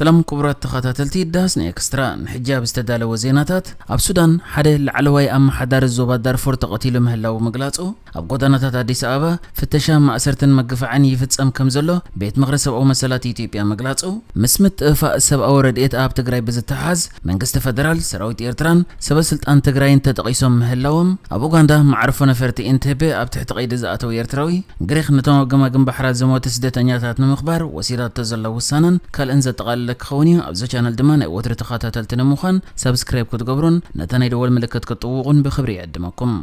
ሰላም ክቡራት ተኸታተልቲ ዳስና ኤክስትራ፣ ንሕጂ ኣብ ዝተዳለወ ዜናታት፣ ኣብ ሱዳን ሓደ ላዕለዋይ ኣመሓዳሪ ዞባ ዳርፎር ተቐቲሉ ምህላዉ ምግላጹ፣ ኣብ ጎዳናታት ኣዲስ ኣበባ ፍተሻ፣ ማእሰርትን ምግፋዕን ይፍጸም ከም ዘሎ ቤት ምኽሪ ሰብኣዊ መሰላት ኢትዮጵያ ምግላጹ፣ ምስ ምጥፍፋእ ሰብኣዊ ረድኤት ኣብ ትግራይ ብዝተሓዝ መንግስቲ ፈደራል፣ ሰራዊት ኤርትራን ሰበ ስልጣን ትግራይን ተጠቒሶም ምህላዎም፣ ኣብ ኡጋንዳ መዓርፎ ነፈርቲ ኢንቴቤ ኣብ ትሕቲ ቀይዲ ዝኣተወ ኤርትራዊ፣ ግሪኽ ነቶም ኣብ ገማግም ባሕራ ዝሞቱ ስደተኛታት ንምኽባር ወሲዳቶ ዘላ ውሳነን ካልእን ዘጠቓለለ ክኸውን እዩ። ኣብዚ ቻነል ድማ ናይ ወትሪ ተኸታተልቲ ንምዃን ሳብስክራይብ ክትገብሩን ነታ ናይ ደወል ምልክት ክትጥውቑን ብኽብሪ ይዕድመኩም።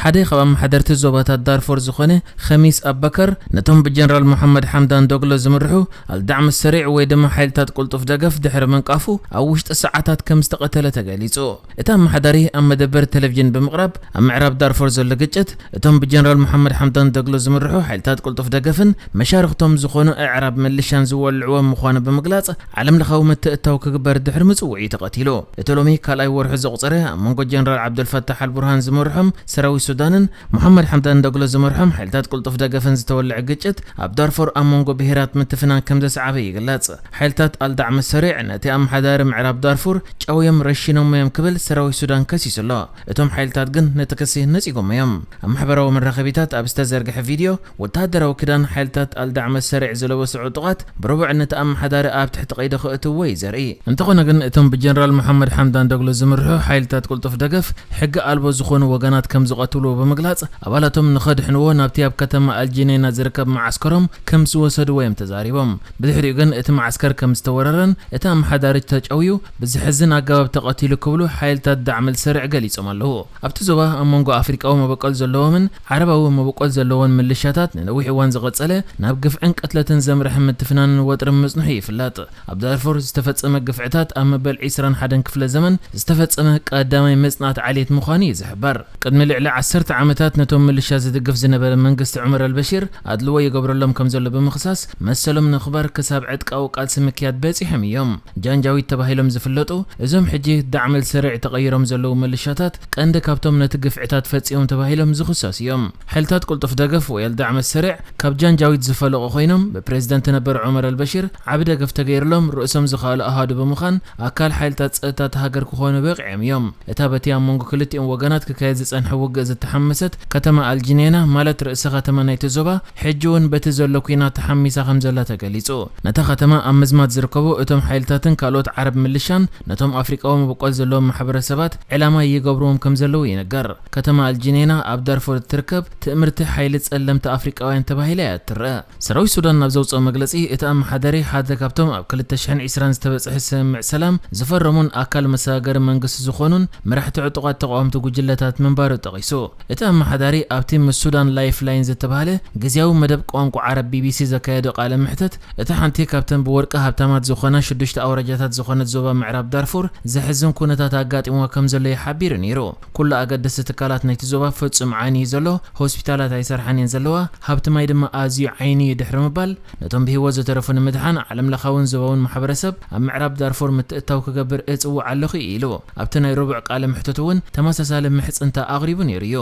ሓደ ካብ ኣመሓደርቲ ዞባታት ዳርፎር ዝኾነ ኸሚስ ኣባከር፣ ነቶም ብጀነራል መሓመድ ሓምዳን ዶግሎ ዝምርሑ ኣልዳዕም ሰሪዕ ወይ ድማ ሓይልታት ቅልጡፍ ደገፍ ድሕሪ ምንቃፉ ኣብ ውሽጢ ሰዓታት ከም ዝተቐተለ ተገሊጹ። እቲ ኣመሓዳሪ ኣብ መደበር ቴሌቪዥን ብምቕራብ፣ ኣብ ምዕራብ ዳርፎር ዘሎ ግጭት እቶም ብጀነራል መሓመድ ሓምዳን ዶግሎ ዝምርሑ ሓይልታት ቅልጡፍ ደገፍን መሻርኽቶም ዝኾኑ ኣዕራብ ሚሊሻን ዝወልዕዎ ምዃኑ ብምግላጽ፣ ዓለም ለኻዊ ምትእትታው ክግበር ድሕሪ ምጽውዑ እዩ ተቐቲሉ። እቲ ሎሚ ካልኣይ ወርሑ ዘቑጸረ ኣብ መንጎ ጀነራል ዓብደልፈታሕ ኣልቡርሃን ዝመርሖም ሰራዊት ሱዳንን መሓመድ ሓምዳን ዶግሎ ዝመርሖም ሓይልታት ቅልጡፍ ደገፍን ዝተወልዐ ግጭት ኣብ ዳርፎር ኣብ መንጎ ብሄራት ምትፍናን ከም ዘስዓበ ይግለጽ። ሓይልታት ኣልዳዕም ሰሪዕ ነቲ ኣመሓዳሪ ምዕራብ ዳርፉር ጨውዮም ረሺኖሞ እዮም ክብል ሰራዊት ሱዳን ከሲሱ ኣሎ። እቶም ሓይልታት ግን ነቲ ክሲ ነጺጎሞ እዮም። ኣብ ማሕበራዊ መራኸቢታት ኣብ ዝተዘርግሐ ቪድዮ፣ ወተሃደራዊ ክዳን ሓይልታት ኣልዳዕም ሰሪዕ ዝለበሱ ዕጡቓት ብረቡዕ ነቲ ኣመሓዳሪ ኣብ ትሕቲ ቀይዲ ከእትውዎ እዩ ዘርኢ። እንተኾነ ግን፣ እቶም ብጀነራል መሓመድ ሓምዳን ዶግሎ ዝምርሑ ሓይልታት ቅልጡፍ ደገፍ፣ ሕጊ ኣልቦ ዝኾኑ ወገናት ከም ዝቐትልዎ ብምግላጽ፣ ኣባላቶም ንኸድሕንዎ ናብቲ ኣብ ከተማ ኣልጂኔና ዝርከብ መዓስከሮም ከም ዝወሰድዎ እዮም ተዛሪቦም። ብድሕሪኡ ግን፣ እቲ መዓስከር ከም ዝተወረረን እቲ ኣመሓዳሪ ተጨውዩ ብዘሕዝን ኣገባብ ተቐቲሉ ክብሉ ሓይልታት ዳዕመል ሰሪዕ ገሊጾም ኣለዉ። ኣብቲ ዞባ ኣብ መንጎ ኣፍሪቃዊ መበቆል ዘለዎምን ዓረባዊ መበቆል ዘለዎን ምልሻታት ንነዊሕ እዋን ዝቐጸለ ናብ ግፍዕን ቅትለትን ዘምርሐ ምትፍናንን ወጥርን ምጽንሑ ይፍለጥ። ኣብ ዳርፉር ዝተፈጸመ ግፍዕታት ኣብ መበል ዕስራን ሓደን ክፍለ ዘመን ዝተፈጸመ ቀዳማይ መጽናዕቲ ዓሌት ምዃኑ እዩ ዝሕበር። ቅድሚ ልዕሊ ዓሰርተ ዓመታት ነቶም ምልሻ ዝድግፍ ዝነበረ መንግስቲ ዑመር ኣልበሺር ኣድልዎ ይገብረሎም ከም ዘሎ ብምኽሳስ፣ መሰሎም ንምኽባር ክሳብ ዕጥቃዊ ቃልሲ ምክያድ በጺሖም እዮም። ጃንጃዊድ ተባሂሎም ዝፍለጡ እዞም ሕጂ ዳዕመል ሰሪዕ ተቐይሮም ዘለዉ ምልሻታት፣ ቀንዲ ካብቶም ነቲ ግፍዕታት ፈጺሞም ተባሂሎም ዝኽሰሱ እዮም። ሓይልታት ቅልጡፍ ደገፍ ወይ ኣልዳዕመ ሰሪዕ ካብ ጃንጃዊድ ዝፈለቑ ኮይኖም፣ ብፕሬዝደንት ነበር ዑመር ኣልበሺር ዓቢ ደገፍ ተገይርሎም፣ ርእሶም ዝኸኣሉ ኣሃዱ ብምዃን ኣካል ሓይልታት ጸጥታ እታ ሃገር ክኾኑ በቒዖም እዮም። እታ በቲ ኣብ መንጎ ክልቲኦም ወገናት ክካየድ ዝጸንሐ ውግእ ዝተሓመሰት ከተማ ኣልጂኔና፣ ማለት ርእሰ ከተማ ናይቲ ዞባ፣ ሕጂ እውን በቲ ዘሎ ኲናት ተሓሚሳ ከም ዘላ ተገሊጹ። ነታ ከተማ ኣብ ምዝማት ዝርከቡ እቶም ሓይልታትን ካልኦት ዓረብ ምልሻን ነቶም ኣፍሪቃዊ መበቆል ዘለዎም ማሕበረሰባት ዕላማ ይገብርዎም ከም ዘለዉ ይንገር። ከተማ ኣልጂኔና ኣብ ዳርፉር እትርከብ ትእምርቲ ሓይሊ ጸለምቲ ኣፍሪቃውያን ተባሂላ እያ እትረአ። ሰራዊት ሱዳን ኣብ ዘውጽኦ መግለጺ፣ እቲ ኣመሓዳሪ ሓደ ካብቶም ኣብ ክልተ ሽሕን ዕስራን ዝተበጽሐ ስምምዕ ሰላም ዝፈረሙን ኣካል መሰጋገሪ መንግስቲ ዝኾኑን መራሕቲ ዕጡቓት ተቓወምቲ ጉጅለታት ምንባሩ ጠቒሱ። እቲ ኣመሓዳሪ ኣብቲ ምስ ሱዳን ላይፍ ላይን ዝተባህለ ግዝያዊ መደብ ቋንቋ ዓረብ ቢቢሲ ዘካየዶ ቃለ መሕትት፣ እታ ሓንቲ ካብተን ብወርቂ ሃብታማት ዝኾና ሽዱሽተ ኣውራጃታት ዝኾነት ዞባ ምዕራብ ዳርፉር ዘሕዝን ኩነታት ኣጋጢምዋ ከም ዘሎ እዩ ሓቢሩ ነይሩ። ኩሉ ኣገደስቲ ትካላት ናይቲ ዞባ ፍጹም ዓይኒ እዩ ዘሎ፣ ሆስፒታላት ኣይሰርሓን እየን ዘለዋ፣ ሃብቲ ማይ ድማ ኣዝዩ ዓይኒ እዩ ድሕሪ ምባል፣ ነቶም ብህይወት ዝተረፉ ንምድሓን ዓለምለኻውን ዞባውን ማሕበረሰብ ኣብ ምዕራብ ዳርፉር ምትእትታው ክገብር እጽውዕ ኣለኹ ኢሉ። ኣብቲ ናይ ረቡዕ ቃለ መሕትት እውን ተመሳሳሊ ምሕጽንታ ኣቕሪቡ ነይሩ እዩ።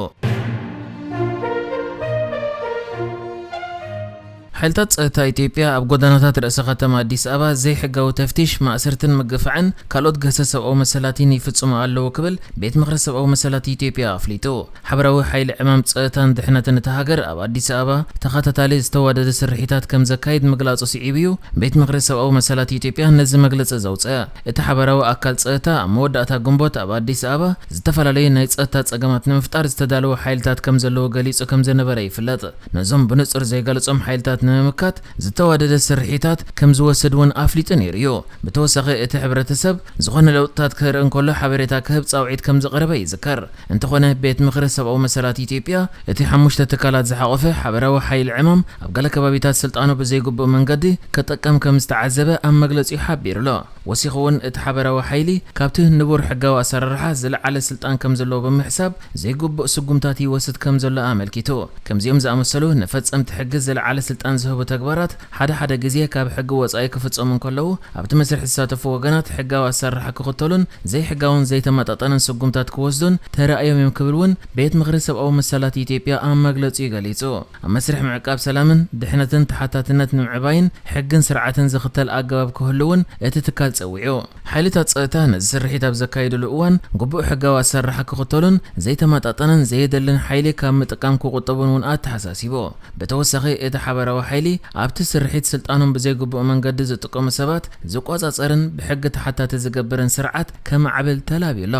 ሓይልታት ጸጥታ ኢትዮጵያ ኣብ ጎደናታት ርእሰ ከተማ ኣዲስ ኣበባ ዘይሕጋዊ ተፍቲሽ፣ ማእሰርትን ምግፋዕን ካልኦት ገህሰ ሰብኣዊ መሰላትን ይፍጽሙ ኣለዉ ክብል ቤት ምኽሪ ሰብኣዊ መሰላት ኢትዮጵያ ኣፍሊጡ። ሓበራዊ ሓይሊ ዕማም ጸጥታን ድሕነትን እታ ሃገር ኣብ ኣዲስ ኣበባ ተኸታታሊ ዝተዋደደ ስርሒታት ከም ዘካይድ ምግላጹ ስዒቡ እዩ፣ ቤት ምኽሪ ሰብኣዊ መሰላት ኢትዮጵያ ነዚ መግለጺ ዘውጽአ። እቲ ሓበራዊ ኣካል ጸጥታ ኣብ መወዳእታ ግንቦት ኣብ ኣዲስ ኣበባ ዝተፈላለዩ ናይ ጸጥታ ጸገማት ንምፍጣር ዝተዳለወ ሓይልታት ከም ዘለዎ ገሊጹ ከም ዝነበረ ይፍለጥ። ነዞም ብንጹር ዘይገልጾም ሓይልታት ንምምካት ዝተዋደደ ስርሒታት ከም ዝወስድ እውን ኣፍሊጡ ነይሩ እዩ። ብተወሳኺ፣ እቲ ሕብረተሰብ ዝኾነ ለውጥታት ክርኢ እንከሎ ሓበሬታ ክህብ ጻውዒት ከም ዝቐረበ ይዝከር። እንተኾነ፣ ቤት ምኽሪ ሰብኣዊ መሰላት ኢትዮጵያ እቲ ሓሙሽተ ትካላት ዝሓቖፈ ሓበራዊ ሓይሊ ዕማም ኣብ ገለ ከባቢታት ስልጣኑ ብዘይግቡእ መንገዲ ክጥቀም ከም ዝተዓዘበ ኣብ መግለጺኡ ሓቢሩ ኣሎ። ወሲኹ እውን እቲ ሓበራዊ ሓይሊ ካብቲ ንቡር ሕጋዊ ኣሰራርሓ ዝለዓለ ስልጣን ከም ዘለዎ ብምሕሳብ ዘይግቡእ ስጉምታት ይወስድ ከም ዘሎ ኣመልኪቱ። ከምዚኦም ዝኣመሰሉ ንፈጸምቲ ሕጊ ዝለዓለ ስልጣን ዝህቡ ተግባራት ሓደ ሓደ ግዜ ካብ ሕጊ ወጻኢ ክፍጸሙ እንከለዉ ኣብቲ መስርሕ ዝሳተፉ ወገናት ሕጋዊ ኣሰራርሓ ክኽተሉን ዘይሕጋውን ዘይተመጣጠነን ስጉምታት ክወስዱን ተራእዮም እዮም ክብል እውን ቤት ምኽሪ ሰብኣዊ መሰላት ኢትዮጵያ ኣብ መግለጺኡ ገሊጹ። ኣብ መስርሕ ምዕቃብ ሰላምን ድሕነትን ተሓታትነት ንምዕባይን ሕግን ስርዓትን ዝኽተል ኣገባብ ክህሉ እውን እቲ ትካል ጸዊዑ። ሓይልታት ጸጥታ ነዚ ስርሒት ኣብ ዘካየድሉ እዋን ግቡእ ሕጋዊ ኣሰራርሓ ክኽተሉን ዘይተመጣጠነን ዘየደልን ሓይሊ ካብ ምጥቃም ክቑጠቡን እውን ኣተሓሳሲቡ። ብተወሳኺ እቲ ሓበራዊ ሓይሊ ኣብቲ ስርሒት ስልጣኖም ብዘይግቡእ መንገዲ ዝጥቀሙ ሰባት ዝቆጻጸርን ብሕጊ ተሓታቲ ዝገብርን ስርዓት ከማዕብል ተላብዩ ኣሎ።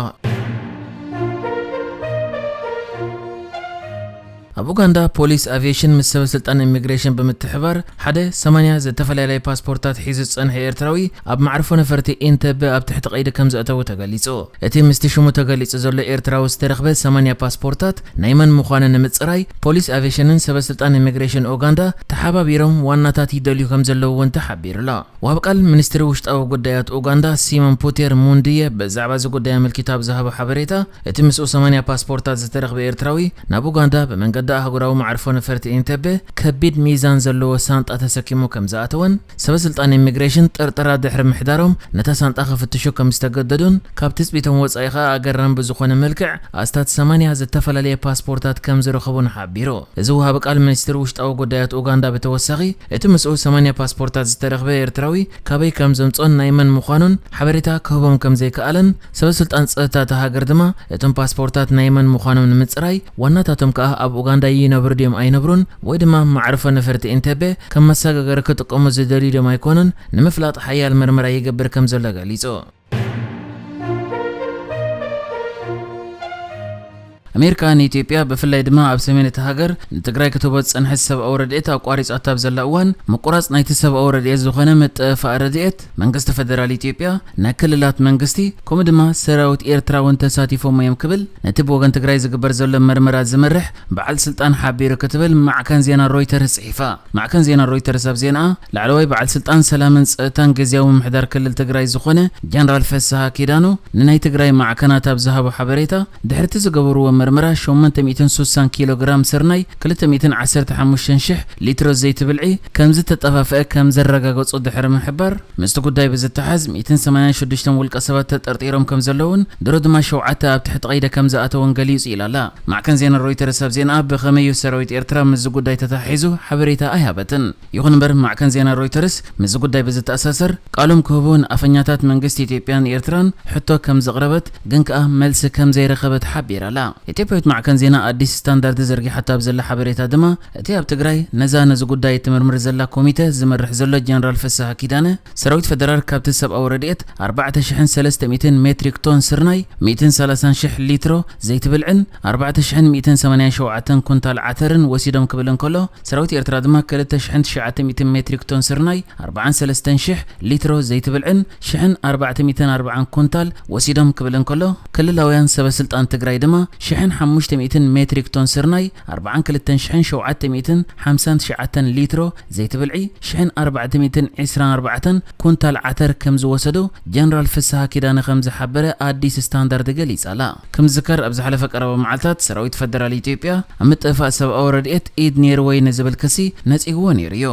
ኣብ ኡጋንዳ ፖሊስ ኣቪዬሽን ምስ ሰበ ስልጣን ኢሚግሬሽን ብምትሕባር ሓደ ሰማንያ ዝተፈላለየ ፓስፖርታት ሒዙ ዝጸንሐ ኤርትራዊ ኣብ መዕርፎ ነፈርቲ ኢንተበ ኣብ ትሕቲ ቀይዲ ከም ዘእተዉ ተገሊጹ። እቲ ምስቲ ሽሙ ተገሊጹ ዘሎ ኤርትራዊ ዝተረኽበ ሰማንያ ፓስፖርታት ናይ መን ምዃኑ ንምጽራይ ፖሊስ ኣቪዬሽንን ሰበ ስልጣን ኢሚግሬሽን ኡጋንዳ ተሓባቢሮም ዋናታት ይደልዩ ከም ዘለዉ እውን ተሓቢሩ ኣሎ። ወሃብ ቃል ሚኒስትሪ ውሽጣዊ ጉዳያት ኡጋንዳ ሲሞን ፑቴር ሙንድየ ብዛዕባ እዚ ጉዳይ ኣመልኪቱ ኣብ ዝሃቦ ሓበሬታ፣ እቲ ምስኡ ሰማንያ ፓስፖርታት ዝተረኽበ ኤርትራዊ ናብ ኡጋንዳ ብመንገዲ ኣህጉራዊ መዓርፎ ነፈርቲ ኢንተቤ ከቢድ ሚዛን ዘለዎ ሳንጣ ተሰኪሙ ከም ዝኣተወን ሰበ ስልጣን ኢሚግሬሽን ጥርጠራ ድሕሪ ምሕዳሮም ነታ ሳንጣ ክፍትሹ ከም ዝተገደዱን ካብ ትጽቢቶም ወጻኢ ከኣ ኣገራሚ ብዝኾነ መልክዕ ኣስታት ሰማንያ ዝተፈላለየ ፓስፖርታት ከም ዝረኸቡን ሓቢሩ። እዚ ወሃቢ ቃል ሚኒስትሪ ውሽጣዊ ጉዳያት ኡጋንዳ ብተወሳኺ እቲ ምስኡ ሰማንያ ፓስፖርታት ዝተረኽበ ኤርትራዊ ካበይ ከም ዘምጾን ናይ መን ምዃኑን ሓበሬታ ክህቦም ከም ዘይከኣለን ሰበ ስልጣን ጸጥታ እታ ሃገር ድማ እቶም ፓስፖርታት ናይ መን ምዃኖም ንምጽራይ ዋናታቶም ከኣ ኣብ ኡጋንዳ ይነብሩ ድዮም ኣይነብሩን ወይ ድማ መዕርፎ ነፈርቲ ኢንተቤ ከም መሰጋገሪ ክጥቀሙ ዝደልዩ ድዮም ኣይኮኑን ንምፍላጥ ሓያል መርመራ ይገብር ከም ዘሎ ገሊጹ። ኣሜሪካ ንኢትዮጵያ ብፍላይ ድማ ኣብ ሰሜን እቲ ሃገር ንትግራይ ክትህቦ ዝጸንሐት ሰብኣዊ ረድኤት ኣቋሪጻታ ኣብ ዘላ እዋን ምቁራጽ ናይቲ ሰብኣዊ ረድኤት ዝኾነ ምጥፍፋእ ረድኤት መንግስቲ ፈደራል ኢትዮጵያ ናይ ክልላት መንግስቲ ከምኡ ድማ ሰራዊት ኤርትራ እውን ተሳቲፎም እዮም ክብል ነቲ ብወገን ትግራይ ዝግበር ዘሎ መርመራ ዝመርሕ በዓል ስልጣን ሓቢሩ ክትብል ማዕከን ዜና ሮይተርስ ጽሒፋ። ማዕከን ዜና ሮይተርስ ኣብ ዜናኣ ላዕለዋይ በዓል ስልጣን ሰላምን ጸጥታን ግዝያዊ ምምሕዳር ክልል ትግራይ ዝኾነ ጀነራል ፍስሃ ኪዳኑ ንናይ ትግራይ ማዕከናት ኣብ ዝሃቦ ሓበሬታ ድሕሪ እቲ ዝገበርዎ መርመራ ሸሞንተ ሚእትን ሱሳን ኪሎ ግራም ስርናይ ክልተ ሚእትን ዓሰርተ ሓሙሽተን ሽሕ ሊትሮ ዘይቲ ብልዒ ከም ዝተጠፋፍአ ከም ዘረጋገጹ ድሕሪ ምሕባር ምስቲ ጉዳይ ብዝተሓዝ ሚእትን ሰማንያን ሽዱሽተን ውልቀ ሰባት ተጠርጢሮም ከም ዘለውን ድሮ ድማ ሸውዓተ ኣብ ትሕቲ ቀይደ ከም ዝኣተወን ገሊጹ ኢላ ኣላ። ማዕከን ዜና ሮይተርስ ኣብ ዜናኣ ብኸመይ እዩ ሰራዊት ኤርትራ ምስዚ ጉዳይ ተተሓሒዙ ሓበሬታ ኣይሃበትን። ይኹን እምበር ማዕከን ዜና ሮይተርስ ምስዚ ጉዳይ ብዝተኣሳሰር ቃሎም ክህቡ ንኣፈኛታት መንግስቲ ኢትዮጵያን ኤርትራን ሕቶ ከም ዘቕረበት ግን ከኣ መልሲ ከም ዘይረኸበት ሓቢራ ኣላ። ኢትዮጵያዊት ማዕከን ዜና ኣዲስ ስታንዳርድ ዘርጊሓቶ ኣብ ዘላ ሓበሬታ ድማ እቲ ኣብ ትግራይ ነዛ ነዚ ጉዳይ እትምርምር ዘላ ኮሚተ ዝመርሕ ዘሎ ጀነራል ፍስሃ ኪዳነ ሰራዊት ፈደራል ካብቲ ሰብኣዊ ረድኤት ኣርባዕተ ሽሕን ሰለስተ ሚእትን ሜትሪክ ቶን ስርናይ፣ ሚእትን ሰላሳን ሽሕ ሊትሮ ዘይቲ ብልዕን ኣርባዕተ ሽሕን ሚእትን ሰማንያን ሸውዓተን ኩንታል ዓተርን ወሲዶም ክብል እንከሎ ሰራዊት ኤርትራ ድማ ክልተ ሽሕን ትሽዓተ ሚእትን ሜትሪክ ቶን ስርናይ፣ ኣርባዓን ሰለስተን ሽሕ ሊትሮ ዘይቲ ብልዕን ሽሕን ኣርባዕተ ሚእትን ኣርባዓን ኩንታል ወሲዶም ክብል እንከሎ ክልላውያን ሰበ ስልጣን ትግራይ ድማ ሽሕን ሓሙሽተ ሚእትን ሜትሪክ ቶን ስርናይ፣ ኣርባዓን ክልተን ሽሕን ሸውዓተ ሚእትን ሓምሳን ትሽዓተን ሊትሮ ዘይቲ ብልዒ፣ ሽሕን ኣርባዕተ ሚእትን ዕስራን ኣርባዕተን ኩንታል ዓተር ከም ዝወሰዱ ጀነራል ፍስሃ ኪዳነ ከም ዝሓበረ ኣዲስ ስታንዳርድ ገሊጻ ኣላ። ከም ዝዝከር ኣብ ዝሓለፈ ቀረባ መዓልታት ሰራዊት ፈደራል ኢትዮጵያ ኣብ ምጥፍፋእ ሰብኣዊ ረድኤት ኢድ ነይርዎ እዩ ንዝብል ክሲ ነጺግዎ ነይሩ እዩ።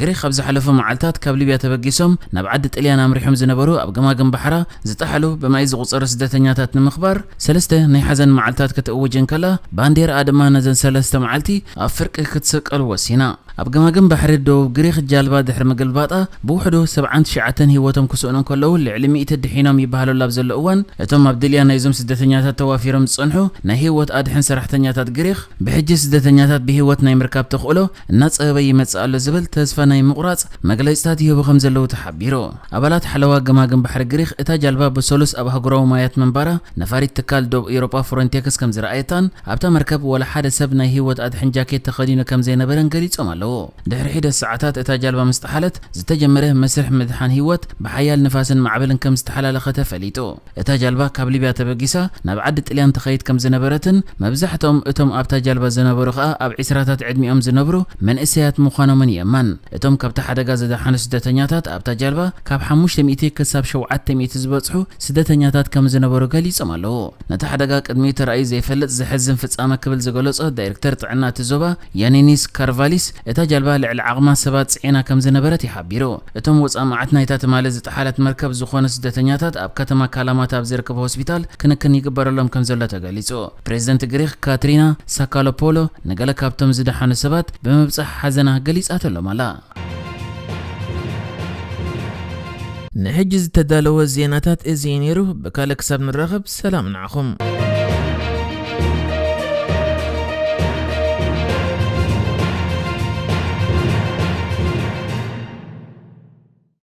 ግሪኽ ኣብ ዝሓለፉ መዓልታት ካብ ሊብያ ተበጊሶም ናብ ዓዲ ጥልያን ኣምሪሖም ዝነበሩ ኣብ ገማግም ባሕራ ዝጠሓሉ ብማይ ዝቑጸሩ ስደተኛታት ንምኽባር ሰለስተ ናይ ሓዘን መዓልታት ክትእውጅ እንከላ ባንዴራኣ ድማ ነዘን ሰለስተ መዓልቲ ኣብ ፍርቂ ክትስቀል ወሲና። ኣብ ገማግም ባሕሪ ደቡብ ግሪኽ ጃልባ ድሕሪ ምግልባጣ ብውሕዱ ሰብዓን ትሽዓተን ህይወቶም ክስእኑ እንከለዉ ልዕሊ ሚእቲ ድሒኖም ይበሃለሉ ኣብ ዘሎ እዋን እቶም ኣብ ድልያ ናይዞም ስደተኛታት ተዋፊሮም ዝጸንሑ ናይ ህይወት ኣድሕን ሰራሕተኛታት ግሪኽ ብሕጂ ስደተኛታት ብህይወት ናይ ምርካብ ተኽእሎ እናጸበበ ይመጽእ ኣሎ ዝብል ተስፋ ናይ ምቑራጽ መግለጺታት ይህቡ ከም ዘለዉ ተሓቢሩ። ኣባላት ሓለዋ ገማግም ባሕሪ ግሪኽ እታ ጃልባ ብሰሉስ ኣብ ኣህጉራዊ ማያት ምንባራ ነፋሪት ትካል ዶብ ኤውሮጳ ፍሮንቴክስ ከም ዝረኣየታን ኣብታ መርከብ ወላ ሓደ ሰብ ናይ ህይወት ኣድሕን ጃኬት ተኸዲኑ ከም ዘይነበረን ገሊጾም ኣለዉ። ድሕሪ ሒደት ሰዓታት እታ ጃልባ ምስ ጠሓለት፣ ዝተጀመረ መስርሕ ምድሓን ህይወት ብሓያል ንፋስን ማዕበልን ከም ዝተሓላለኸ ተፈሊጡ። እታ ጃልባ ካብ ሊብያ ተበጊሳ ናብ ዓዲ ጥልያን ትኸይድ ከም ዝነበረትን፣ መብዛሕትኦም እቶም ኣብታ ጃልባ ዝነበሩ ከኣ ኣብ ዒስራታት ዕድሚኦም ዝነብሩ መንእሰያት ምዃኖምን የማን። እቶም ካብቲ ሓደጋ ዝደሓኑ ስደተኛታት ኣብታ ጃልባ ካብ ሓሙሽተ ሚእቲ ክሳብ ሸውዓተ ሚእቲ ዝበጽሑ ስደተኛታት ከም ዝነበሩ ገሊጾም ኣለዉ። ነቲ ሓደጋ ቅድሚኡ ተራእዩ ዘይፈልጥ ዘሕዝን ፍጻመ ክብል ዝገለጾ ዳይሬክተር ጥዕና እቲ ዞባ ያኒኒስ ካርቫሊስ፣ እታ ጃልባ ልዕሊ ዓቕማ ሰባት ጽዒና ከም ዝነበረት እዩ ሓቢሩ። እቶም ወጻኢ መዓት ናይታ ትማሊ ዝጠሓለት መርከብ ዝኾኑ ስደተኛታት ኣብ ከተማ ካላማታ ኣብ ዝርከብ ሆስፒታል ክንክን ይግበረሎም ከም ዘሎ ተገሊጹ። ፕሬዚደንት ግሪኽ ካትሪና ሳካሎፖሎ ንገለ ካብቶም ዝደሓኑ ሰባት ብምብጻሕ ሓዘና ገሊጻትሎም ኣላ። ንሕጂ ዝተዳለወ ዜናታት እዚ እዩ ነይሩ። ብካልእ ክሳብ ንራኸብ ሰላም ንዓኹም።